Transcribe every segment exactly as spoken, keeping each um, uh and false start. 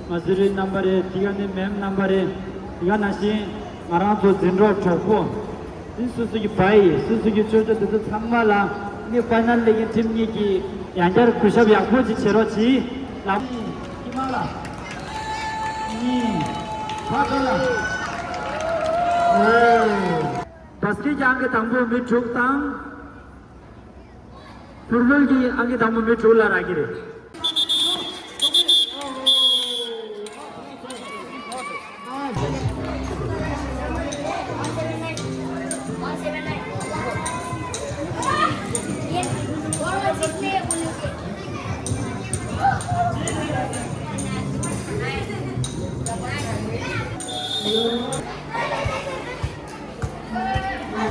མ་སི་རི་རྣམ་པ་རེད། དེ་ག་ནི་མེམ་རྣམ་པ་རེད། དེ་ག་ནང་བཞིན་ང་རང་ཚོ་འཛིན་གྲོགས་གྲོགས་པོ། དེ་སོ་སོ་གི་བ་ཡི་སོ་སོ་གི་ཅོ་ཅོ་དེ་ཚོ་ཚང་མ་ལ་ངས་ཕ་ནལ་ལས་ཀྱི་ཁྲིམས་གཉིས་ཀྱི་ཡང་བསྐྱར་གུས་ཞབས་ཡག་པོ་ཅིག་བྱེད་རོགས་གྱིས། ལག་ཁྱི་མ་ལ། གཉིས། ཕ་ཁ་ལ། འོ། བ་སི་ཀེ་ཊི་ཨང་ཀི་དང་པོ་མི་དྲུག་དང་། ཕུར་བུལ་གྱི་ཨང་ཀི་དང་པོ་མི་དྲུག་ལ་རག་གི་རེད།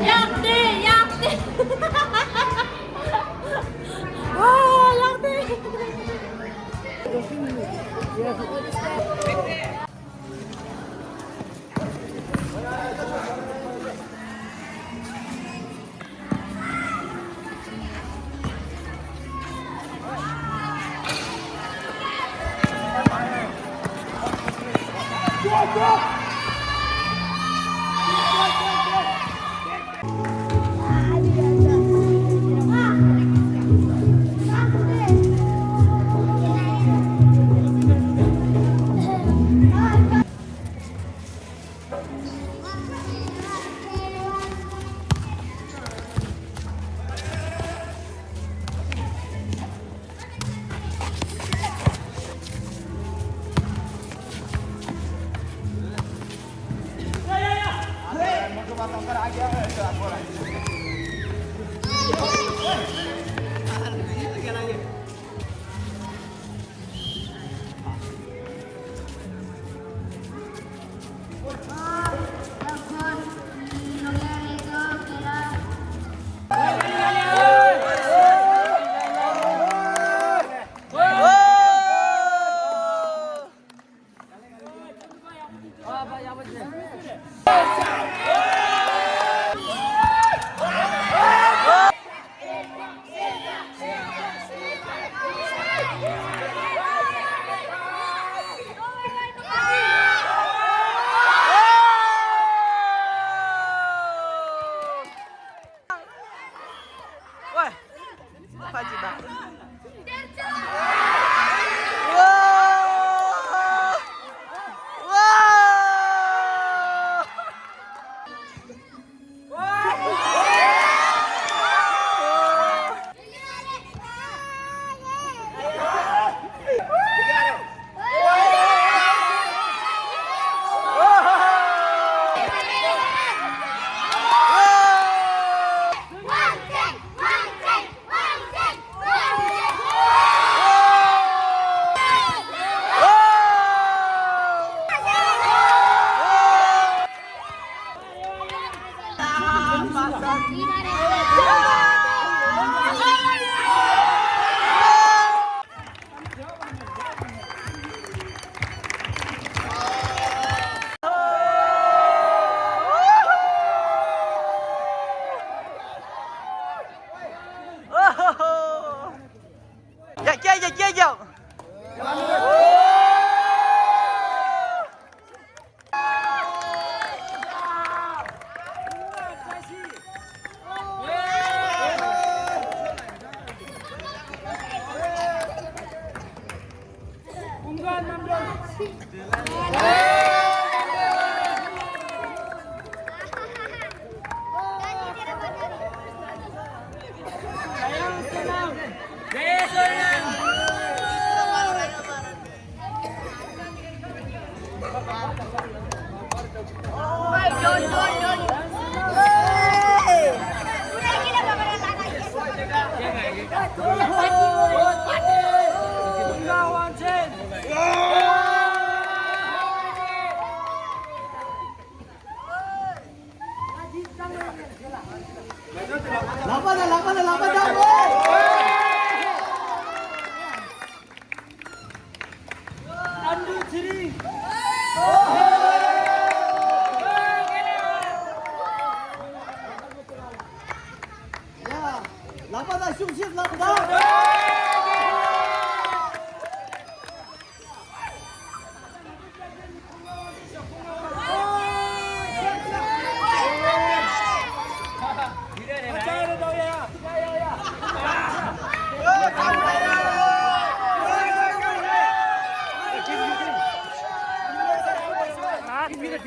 ཡག་སྟེ། ཡག་སྟེ། ཨ། ཡག་སྟེ། ཡ། སྐད་རྒྱག་སྐད་རྒྱག་ལག་པ་དང་ལག་པ་དང་ལག་པ་བརྡབ་དགོས། ཨན་ཌྲུ་ཚེ་རིང་། ཡ། ལག་པ་དང་ཤུགས་ཆེ། ལག་པ་དང་ ཡ་ཡ།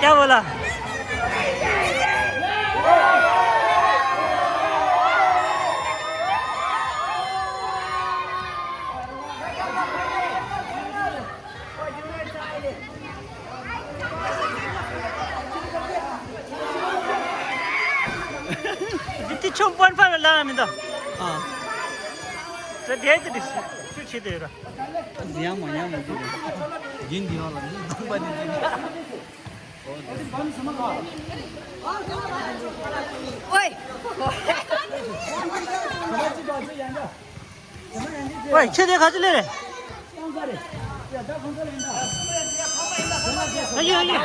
क्या बोला? འདི་ཆུང་པོན་ཕ་ལ་ལ་མི་འདུག་ཨ། ཟེར་བསྡད་དེ་འདི་ཆུ་ཆེ་དེ་ར། འདི་ཡང་མ་ཡང་མ་འདི་རེད། རྒྱུན་འདི་ཡང་ལ་མི་འདུག་པ་འདི་འདི། ཨོའི། ཨོའི། ཁྱེད་དེ་ག་ཚོད་ལས་རེད། ཨ་ཡོད་ཨ་ཡོད།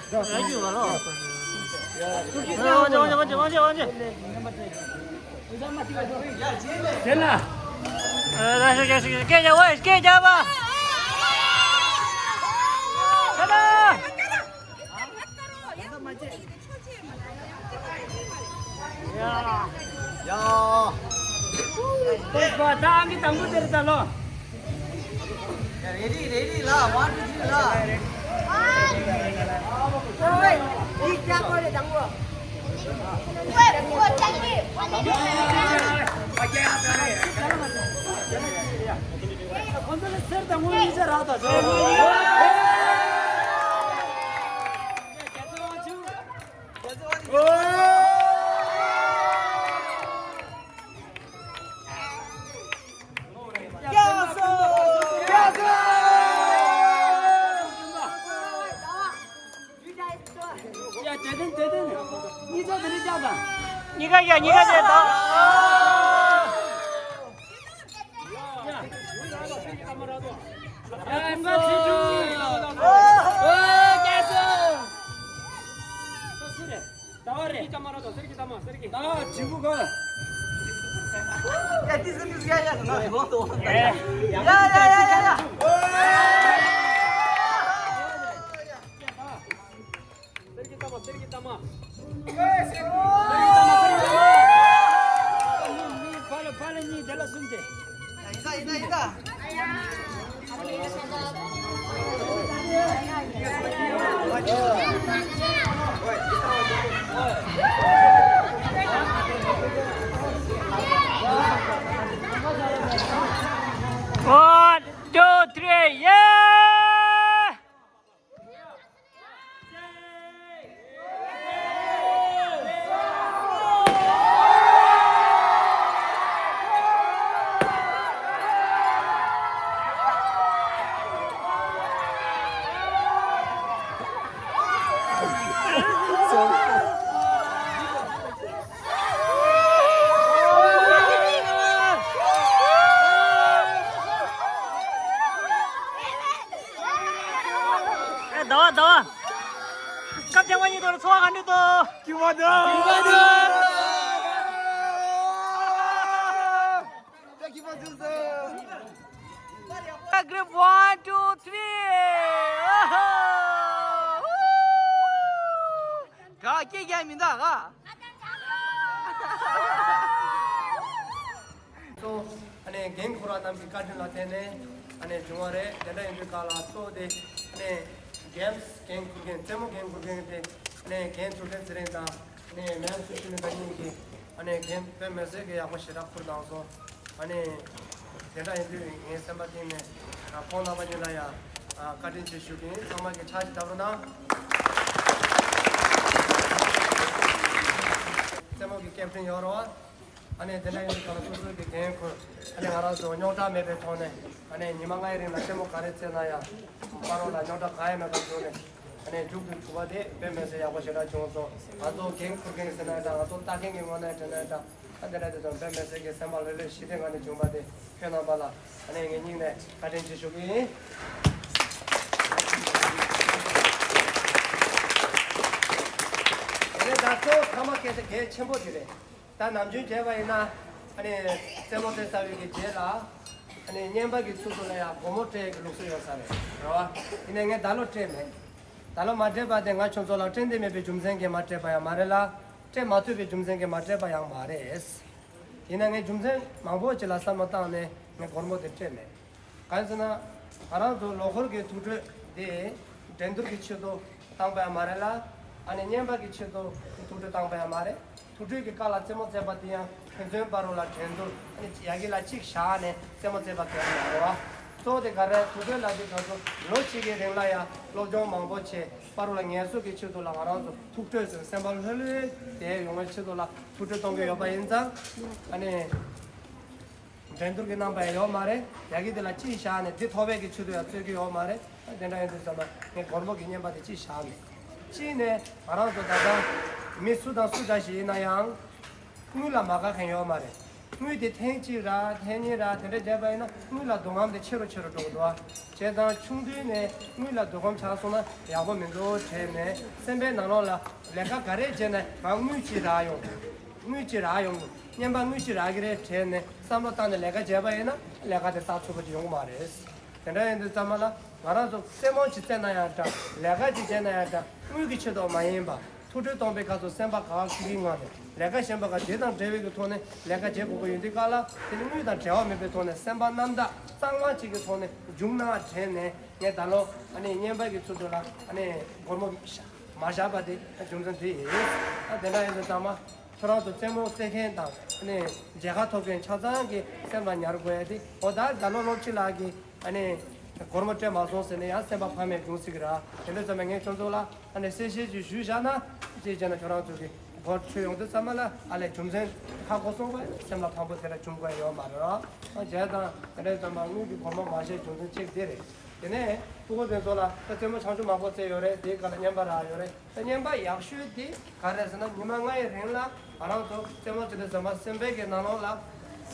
ཨ་ཡོད་བ་ལོ། ཨ་ཡོད་ཨ་ཡོད་ཨ་ཡོད་ཨ་ཡོད། དེ་ན། ཨ་ར་ཤ་ཤ་ཤ་སྐད་རྒྱག་ཨོ་སྐད་རྒྱག་པ། ཤ་ལ། ཡ། ཡ། ད་ཨང་ཀི་དང་པོ་དེར་ད་ལོ། ཡ་རེ་ཌི་རེ་ཌི་ལ་ཝན་ཊུ་ཐི་རི་ལ། ཨོའི། ཡིག་ཀྱང་གོ་རེ་དང་པོ། ཁོང་ཚོ་ལ་སེར་དང་དངུལ་གཉིས་ཆ་རག་ད་ཆོག་གཉིས་ཀ་ཡ་གཉིས་ཀ་ཡ་ད། གསེར་གྱི་རྟགས་མ། གསེར་གྱི་རྟགས་མ། གསེར་གྱི་རྟགས་མ། གསེར་གྱི་རྟགས་མ། ཕ་ལ་ཕ་ལ་གཉིས་དེ་ལ་གསུམ་དེ། ཡིན་ད་ཡིན་ད་ཡིན་ད། One, two, three, yeah! ཟླ་བ་ཟླ་བ། སྐབས་རྐྱང་པ་གཉིས་ཐོག་ལ་ཚོར་བ་ག་འདྲ་འདུག་སྐྱིད་པ་འདུག་སྐྱིད་པ་འདུག Group one, two, three. ག་སྐད་རྒྱག་མི་འདུག་ག་ཚོ། ཨ་ནི་འགན་འཁུར་བ་རྣམས་ཀྱི་བཀའ་དྲིན་ལ་བརྟེན་ནས་ཨ་ནི་བྱུང་བ་རེད། དེ་འདྲ་ཡིན་དུས་སྐབས་ལ་གཙོ་བོ་དེ་ཨ་ནི་གེམ་སི་འགན་འཁུར་མཁན་རྩེད་མོ་འགན་འཁུར་མཁན་དེ་ཨ་ནི་རྒན་ཐུབ་བསྟན་ཚེ་རིང་དང་ཨ་ནི་མེམ་སུ་ཤི་ནི་ད་གཉིས་ཀྱིས་ཨ་ནི་འགན་དཔེ་མི་སྲིད་ཀྱི་ཡག་པོ་ཞེ་དྲག་འཁུར་བཏང་སོང་། ཨ་ནི་དེ་འདྲ་ཡིན་དུས་ངའི་སེམས་པ་གཏིང་ནས་ཁོང་རྣམ་པ་གཉིས་ལ་ཡང་བཀའ་དྲིན་ཆེ་ཞུ་གི་ཡིན། ཚང་མ་གིས་ཕྱག་ཅིག་བརྡབ་རོགས་གནང་། རྩེད་མོ་གི་ཀེབ་ཊན་ཡོད་རེད་བ། ཨ་ནི་དེ་འདྲ་ཡིན་དུས་གང་ལ་སོ་སོ་གི་འགན་ཁུར། ཨ་ནི་ང་རང་ཚོ་རྙོག་དྲ་མེད་པའི་ཐོག་ནས་ཨ་ནི་ཉི་མ་ལྔའི་རིང་ལ་རྩེད་མོ་ག་རེ་རྩེས་ན་ཡང་བར་རོ་ལ་རྙོག་དྲ་གང་ཡང་མེད་པར་བྱུང་ནས་ཨ་ནི་མཇུག་ཏུ་གྲུབ་པ་དེ་དཔེ་མི་སྲིད་ཡག་པོ་ཞེ་དྲག་བྱུང་སོང་། ང་ཚོ་འགན་ཁུར་མཁན་ཟེར་ན་འདྲ། ང་ཚོ་ལྟ་མཁན་གྱི་ངོས་ནས་དྲན་ན་འདྲ། ད་དེ་འདྲ་དེ་ཚོ་དཔེ་མི་སྲིད་ཀྱི་སེམས་པ་ལྷོད་ལྷོད་ཞི་བདེ་ངང་ནས་བྱུང་བ་དེ་ཁྱོད་རྣམ་པ་ལ་ཨ་ནི་ངས་སྙིང་ནས་བཀའ་དྲིན་ཆེ་ཞུ་གི་ཡིན། དེ་ནས་ད་གཙོ་བོ་ཐ་མ་སྐད་ཆ་གལ་ཆེན་པོ་དེ་རེད། ད་ནམ་རྒྱུན་བྱས་པ་ཡིན་ན་ཨ་ནི་རྩེད་མོ་རྩེ་ཚར་བའི་གི་རྗེས་ལ་ཨ་ནི་རྔན་པ་གི་ཚུལ་དུ་ལ་ཡང་སྒོར་མོ་སྤྲད་ཀྱི་ལུགས་སྲོལ་ཡོད་ས་རེད། རེད་བ། ཡིན་ནའི་ངས་ད་ལོ་སྤྲད་མེད། ད་ལོ་མ་སྤྲད་པ་དེ་ང་ཁྱོད་ཚོ་ལ་སྤྲད་འདོད་མེད་པའི་རྒྱུ་མཚན་གྱིས་མ་སྤྲད་པ་ཡང་མ་རེད་ལ། སྤྲད་མ་ཐུབ་པའི་རྒྱུ་མཚན་གྱིས་མ་སྤྲད་པ་ཡང་མ་རེད། ཡིན་ན་ངས་རྒྱུ་མཚན་མང་པོ་ཅིག་ལ་བསམ་བློ་བཏང་ནས་ངས་སྒོར་མོ་དེ་སྤྲད་མེད། གང་ཡིན་ཟེར་ན། ང་རང་ཚོ་ལོ་འཁོར་གྱི་ཐུགས་སྤྲོ་དེ་འགྲན་བསྡུར་གྱི་ཆེད་དུ་བཏང་པ་ཡང་མ་རེད་ལ། ཨ་ནི་རྔན་པ་གི་ཆེད་དུ་ཐུགས་སྤྲོ་བཏང་པ་ཡང་མ་རེད། ཐུགས་སྤྲོ་གི་སྐབས་ལ་རྩེད་མོ་རྩེ་བ་དེ་ཡང་ཕན་ཚུན་བར་དུ་ལ་འགྲན་བསྡུར་ཨ་ནི་ཡ་གི་ལ་གཅིག་བཞག་ནས་རྩེད་མོ་རྩེ་བ་གང་ཡང་མ་རེད་བ། གཙོ་བོ་དེ་ག་རེ་ཐུགས་སྤྲོ་ལ་དེ་ག་ཚོད་ལོ་གཅིག་གི་རིང་ལ་ཡང་སློབ་སྦྱོང་མང་པོ་བྱས། བར་དུ་ལ་ངལ་གསོ་གི་ཆེད་དུ་ལ་ང་རང་ཚོ་ཐུགས་སྤྲོ་ཟེར་སེམས་པ་ལྷོད་ལྷོད་དེ་ཡོང་བའི་ཆེད་དུ་ལ་ཐུགས་སྤྲོ་གཏོང་གི་ཡོད་པ་ཡིན་ཙང་། ཨ་ནི་འགྲན་བསྡུར་གྱི་རྣམ་པ་ཡང་ཡོད་མ་རེད། ཡ་གི་དེ་ལ་ཅིག་བཞག་ནས་འདི་ཐོབ་པའི་གི་ཆེད་དུ་ཡང་རྩོད་ཀྱི་ཡོད་མ་རེད། དེ་འདྲ་ཡིན་དུས་ཙམ་ལ་ངས་སྒོར་མོ་གི་རྔན་པ་དེ་ཅིག་བཞག་མེད། གཅིག་ནས་ང་རང་ཚོ་ད་ལྟ་མི་སུ་དང་སུ་འདྲ་ཞིག་ཡིན་ན་ཡང་། དངུལ་ལ་མ་དགའ་མཁན་ཡོད་མ་རེད། དངུལ་དེ་ཐེངས་གཅིག་རག་ཐེངས་གཉིས་རག་དེ་འདྲ་བྱས་པ་ཡིན་ན་དངུལ་ལ་འདོད་རྔམ་དེ་ཆེ་རུ་ཆེ་རུ་འགྲོ་གི་འདུག་བ། བྱས་ཙང་ཆུང་དུས་ནས་དངུལ་ལ་འདོད་རྔམ་ཆགས་སོང་ན་ཡག་པོ་མི་འདུག་དྲན་ནས་སེམས་པའི་ནང་ལོགས་ལ་ལས་ཀ་ག་རེ་བྱས་ན་ང་དངུལ་གཅིག་རག་ཡོང་། དངུལ་གཅིག་རག་ཡོང་། རྔན་པ་དངུལ་གཅིག་རག་གི་རེད་དྲན་ནས་བསམ་བློ་བཏང་ནས་ལས་ཀ་བྱས་པ་ཡིན་ན་ལས་ཀ་དེ་བསགས་ཚུགས་པ་ཅིག་ཡོང་གི་མ་རེད། དེ་འདྲ་ཡིན་དུས་ཙམ་པ་ལ་ང་རང་ཚོ་རྩེད་མོ་ཅིག་རྩེས་ན་ཡང་འདྲ། ལས་ཀ་ཅིག་བྱས་ན་ཡང་འདྲ། དངུལ་གྱི་ཆེད་དུ་མ་ཡིན་པ། ཐུགས་སྤྲོ་གཏོང་པའི་སྐབས་སུ་སེམས་པ་དགའ་བ་ཤུགས་ཀྱི་ངང་ནས་ལས་ཀ་གཞན་པ་ག་དེ་དང་འབྲེལ་བའི་གི་ཐོག་ནས་ལས་ཀ་བྱེད་དགོས་ཀྱི་ཡོད་དུས་སྐབས་ལ་དེ་ནི་དངུལ་དང་འབྲེལ་བ་མེད་པའི་ཐོག་ནས་སེམས་པ་རྣམ་དག་གཙང་མ་ཅིག་གི་ཐོག་ནས་བྱུང་ན་དྲན་ནས་ངས་ད་ལོ་ཨ་ནི་རྔན་པ་གི་ཚུལ་དུ་ལ་ཨ་ནི་སྒོར་མོ་མ་བཞག་པ་དེ་རྒྱུ་མཚན་དེ་ཡིན། ཨ་དེ་འདྲ་ཡིན་དུས་ཙམ་པ། ཁྱོད་རང་ཚོ་རྩེད་མོ་རྩེ་མཁན་དང་ཨ་ནི་མཇལ་ཁ་ཐོབ་མཁན་ཆ་ཚང་གི་སེམས་ལ་ཉར་དགོས་ཡ་དེ་འོ་ད་ད་ལོ་སློབ་སྤྱི་ལགས་ཀྱིས་ཨ་ནི་སྒོར་མོ་སྤྲད་མ་སོང་ཟེར་ནས་ཡང་སེམས་པ་ཕམ་ཡ་འབྱུང་སྲིད་ཀྱི་ར། དེ་འདྲ་ཙམ་ནས་ངས་ཁྱོད་ཚོ་ལ་ཨ་ནི་གསལ་བཤད་ཅིག་ཞུས་བཞག་ན་ཅིག་བྱས་ན་ཁྱོད་རང་ཚོ་གི་སྒོར་ཆུ་ཡོང་དུས་ཙམ་པ་ལ་ཨ་ལས་རྒྱུ་མཚན་ཧ་གོ་སོང་བས་སེམས་ལ་ཕམ་པོ་དེ་འདྲ་བྱུང་དགོས་ཡ་ཡོད་མ་རེད་ར། ཨ་བྱས་ཙང་དེ་འདྲ་ཙམ་པ་དངུལ་གྱི་སྒོར་མོ་མ་བཞག་རྒྱུ་མཚན་གཅིག་དེ་རེད། དེ་ནས་སྤུ་གུ་དེ་ཚོ་ལ་ད་རྩེད་མོ་ཆུང་ཆུང་མང་པོ་རྩེས་ཡོད་རེད། དེའི་སྒང་ལ་རྔན་པ་རག་ཡོད་རེད། ད་རྔན་པ་ཡག་ཤོས་དེ་ག་རེ་ཟེར་ན་ཉི་མ་ལྔ་ཡི་རིང་ལ་ང་རང་ཚོ་རྩེད་མོ་བྱེད་དུས་ཙམ་པ་སེམས་པའི་གི་ནང་ལོགས་ལ་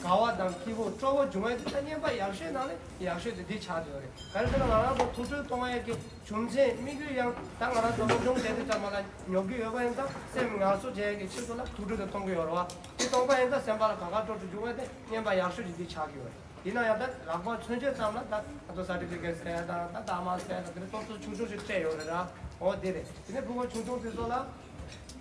དགའ་བ་དང་སྐྱིད་པོ་སྤྲོ་བོ་འབྱུང་བ་དེ་ད་རྔན་པ་ཡག་ཤོས་ནང་ནས་ཡག་ཤོས་དེ་འདི་ཆགས་ཡོད་རེད། ག་རེ་ཟེར་ན་ང་རང་ཚོ་ཐུགས་སྤྲོ་གཏོང་བའི་གི་རྒྱུ་མཚན་དམིགས་ཡུལ་ཡང་ད་ང་རང་ཚོ་སློབ་སྦྱོང་བྱེད་དུས་ཙམ་པ་ལ་ཉོབ་ཀྱི་ཡོད་པ་ཡིན་ཙང་སེམས་ངལ་གསོ་བྱེད་ཡ་གི་ཆེད་དུ་ལ་ཐུགས་སྤྲོ་དེ་གཏོང་གི་ཡོད་རེད་བ། དེ་གཏོང་པ་ཡིན་ཙང་སེམས་པ་ལ་དགའ་དགའ་སྤྲོ་སྤྲོ་འབྱུང་བ་དེ་རྔན་པ་ཡག་ཤོས་ཅིག་འདི་ཆགས་ཀྱི་ཡོད་རེད། ཡིན་ན་ཡང་ད་ལག་པ་མཚོན་ཆ་ཙམ་ལ་ད་ང་ཚོ་སར་ཊི་ཕི་ཀེཊ་ཟེར་ཡ་དང་ད་རྟགས་མ་ཟེར་ཡ་དང་དེ་འདྲ་ཏོག་ཙམ་ཆུང་ཆུང་ཞིག་སྤྲད་ཡོད་རེད་ར། འོ་དེ་རེད། དེ་ནས་ཕྲུ་གུ་ཆུང་ཆུང་དེ་ཚོ་ལ་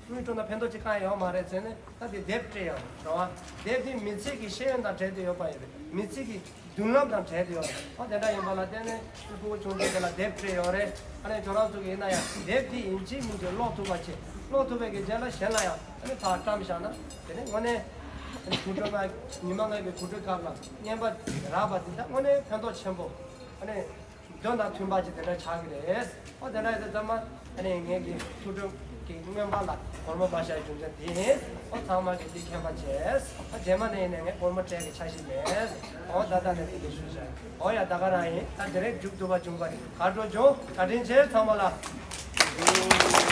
དངུལ་སྤྲོད་ན་ཕན་ཐོགས་ཅིག་གང་ཡང་ཡོད་མ་རེད་ཟེར་ནས་ད་དེ་དེབ་སྤྲད་ཡོད་རེད་ར། དེབ་དེ་མི་ཚེ་གི་ཤེས་ཡོན་དང་འབྲེལ་ཏེ་ཡོད་པ་ཡིན་པས་མི་ཚེ་གི་མདུན་ལམ་དང་འབྲེལ་ཏེ་ཡོད་རེད། འོ་དེ་འདྲ་ཡིན་པ་ལ་བརྟེན་ནས་ཕྲུ་གུ་ཆུང་ཆུང་དེ་ལ་དེབ་སྤྲད་ཡོད་རེད། ཨ་ནི་ཁྱོད་རང་ཚོ་གི་ཡིན་ན་ཡང་དེབ་དེ་ཡིན་གཅིག་མིན་གཅིག་ཀློག་ཐུབ་པ་བྱེད། ཀློག་ཐུབ་པའི་གི་རྗེས་ལ་གཞན་ལ་ཡང་ཨ་ནི་ཕར་བཀྲམ་བཞག་ན་དེ་ནི་དངོས་གནས་ཐུགས་སྤྲོ་ལ་ཉི་མ་ལྔའི་གི་ཐུགས་སྤྲོའི་སྐབས་ལ་རྔན་པ་རག་པ་འདི་ད་དངོས་གནས་ཕན་ཐོགས་ཆེན་པོ་ཨ་ནི་དོན་དང་མཐུན་པ་ཅིག་དེ་འདྲ་ཆགས་ཀྱི་རེད། ཨོ་དེ་འདྲ་ཡིན་དུས་ཙམ་པ་ཨ་ནི་ངེད་ཀྱི་ཐུགས་སྤྲོ་གི་རྔན་པ་ལ་སྒོར་མོ་མ་བཞག་རྒྱུ་མཚན་འདི་ཡིན། ཨོ་ཚང་མ་གི་འདི་མཁྱེན་པ་བྱས། ཨོ་རྗེས་མ་ནས་ཡིན་ནའི་ངས་སྒོར་མོ་སྤྲད་ཀྱི་འཆར་གཞི་མེད། ཨོ་ད་ལྟ་ནས་འདི་འདྲ་ཞུས་བཞག་ཨོ་ཡ་ད་ག་རང་ཡིན། ད་དེ་རིང་མཇུག་བསྡུ་བ་བྱུང་བ་ཡིན། གར་འགྲོ་བྱུང་། བཀའ་དྲིན་ཆེ་ཚང་མ་ལ།